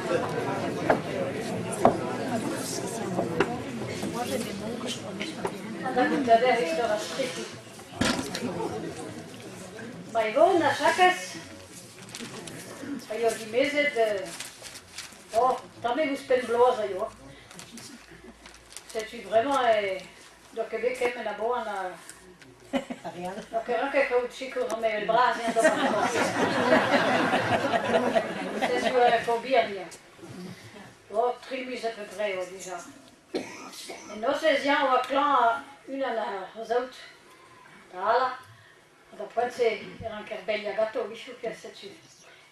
Da gontader istor ar stripoù. Maivon ha Jakez a yoa dimezet oh, tammig ouzhpenn bloaz a yoa. Setu bremañ e doa ket bet kement a boan a N'oa ket ranket kaout sikour an mevel bras eñ d'ober an Setu eo bihan ivez. Oh, tri miz à peu près oa dija. En nozvezh yañ oa klañv unan ar saout da alañ. Ha d'ar poent-se e ranker beilhañ ganto a-wechoù ker setu.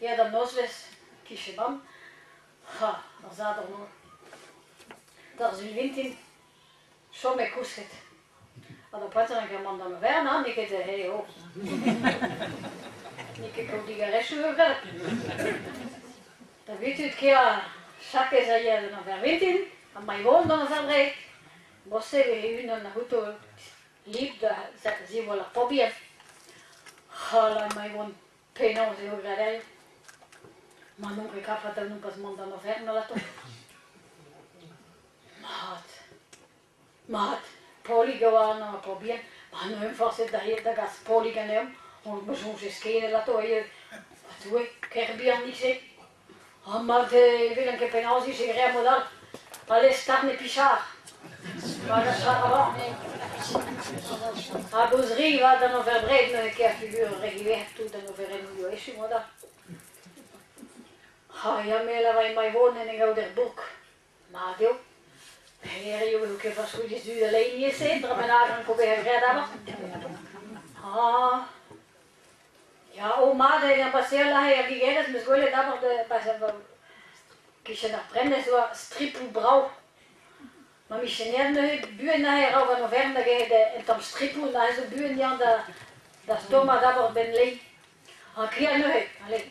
Aet an nozvezh 'kichen mamm. Ha ar sadorn d'ar sul vintin chomet kousket. Ha da poent ranker mont d'an oferenn ha n'eo ket he oh. N'eo ket kaout digarezioù eo graet. Da vitud kea chakez a ya d'an oferenn vintin ha Maivon d'an oferenn bred. Morse e veze unan ac'houto lip da ziwall ar paotr bihan. Ha la Maivon penaos eo graet hiziv? Ma n'on ket kafat da nompas mont d'an oferenn alato. Mat. Mat, Paolig a oa amañ ha paotr bihan, ma n'eump forset da da gas Paolig ganeomp, hon ma soñjez ken alato eo ma Doue, ker bihanik-se. Ha mat e welan ket penaos 'vije graet mod all, alez starn e Pichard. War ar char amañ. Hag o zri 'vat d'an oferenn-bred neuze ker figur re diwezhat tout an oferennoù 'oa echu mod all. Ha ya me a lavar emañ e vont en e gaout er bourk. Mat eo. Hiriv eo ket forzh zu da lein-se, dra bennak ranko bezañ graet amañ. Ah. Ya, oh mat eo eñ paseal aze er gigerez, 'm eus gwelet d'abord kichen ar prenestr oa stripoù brav. Ma michener neuze buan aze a-raok an oferenn da gerc'hat un tamm stripoù neuze zo buan yañ da da stommañ d'abord 'benn lein. Ha krial neuze, allez,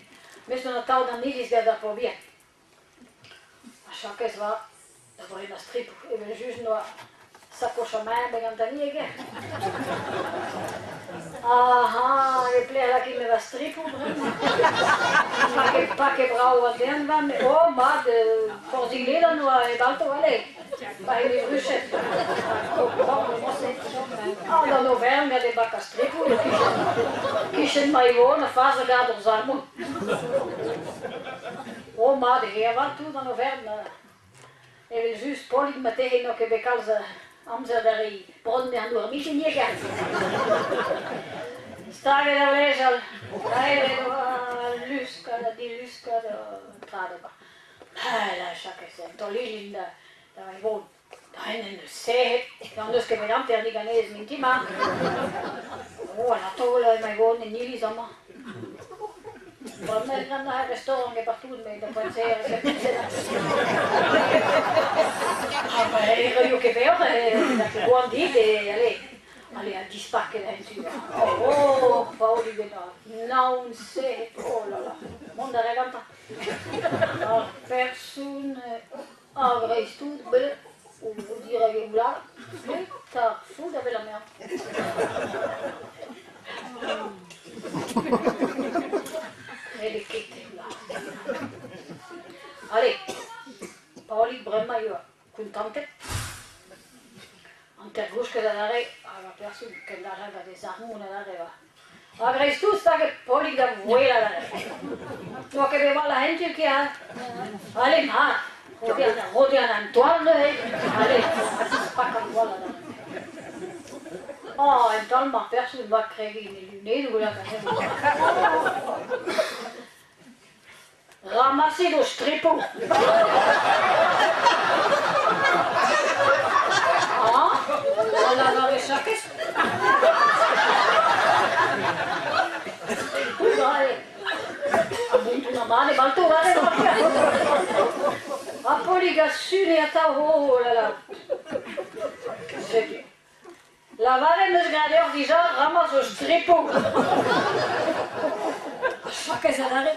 me zo atav d'an iliz gant ar paotr bihan. Ha chakez 'oa da brenañ stripoù evel-just 'noa sakoch maen gantañ ivez. Aha, e pelec'h lakain va stripoù bremañ? Paket paket brav oa dezhañ va met oh mat forzhig ledan oa e balto allez pa eo e bruched. Ah d'an overenn gant e bakañ stripoù e-kichen kichen Maivon a-fas a gador salmon. Oh mat eo avat tout an oferenn. Evel-just Paolig marteze n'eo ket bet kalz amzer da reiñ bronn an dour-miziniek. Staget ar vlejal, aet eo al luskad ha diluskad tra d'ober. La chakez un taol ijin da da vont. Da en deus serret, n'en deus ket bet hanter diganez mintin ma. Oh, an taol emañ vont en iliz amañ. Bremañ gant ar restaurant e partout met da poent-se Ah ben, e raio ket peoc'h, da ket goan dit e allez, allez, ha dispaket en tu. Oh, Paolig naon sec'het, oh là là, mont a ra gantañ. Ar person a-greiz-tout, bet o dirak e oulad, petra fout a wel anezhañ. N'helle ket e oulad. Allez, Paolig bremañ eo kontantet. Hanter-gousket adarre, hag ar person kendalc'het gant e sarmon adarre 'va. A-greiz-tout staget Paolig da vouelañ adarre. N'oa ket bet gwall a hentu ken. Allez, mat, ro dezhañ an toal neuze. Allez, ha dispak an toal adarre. Oh, en taol-mañ ar person 'oa kregiñ en e lunedoù lakaat. Ramasit ho stripoù. Ah, a lavare Jakez. Ha Polig a sune atav, oh là là. Setu. Lavaret 'm eus ganeoc'h dija ramas ho stripoù. Ha Jakez adarre.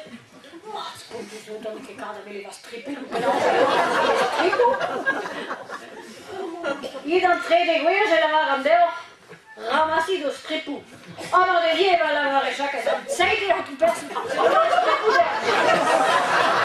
Mat, spontus on n'on ket kar da welet va stripoù. Penaos eo stripoù? It an trede gwech e lavaran deoc'h ramasit ho stripoù. Amañ de vie, va lavare Jakez. Seit eo tout person. Stripoù deoc'h.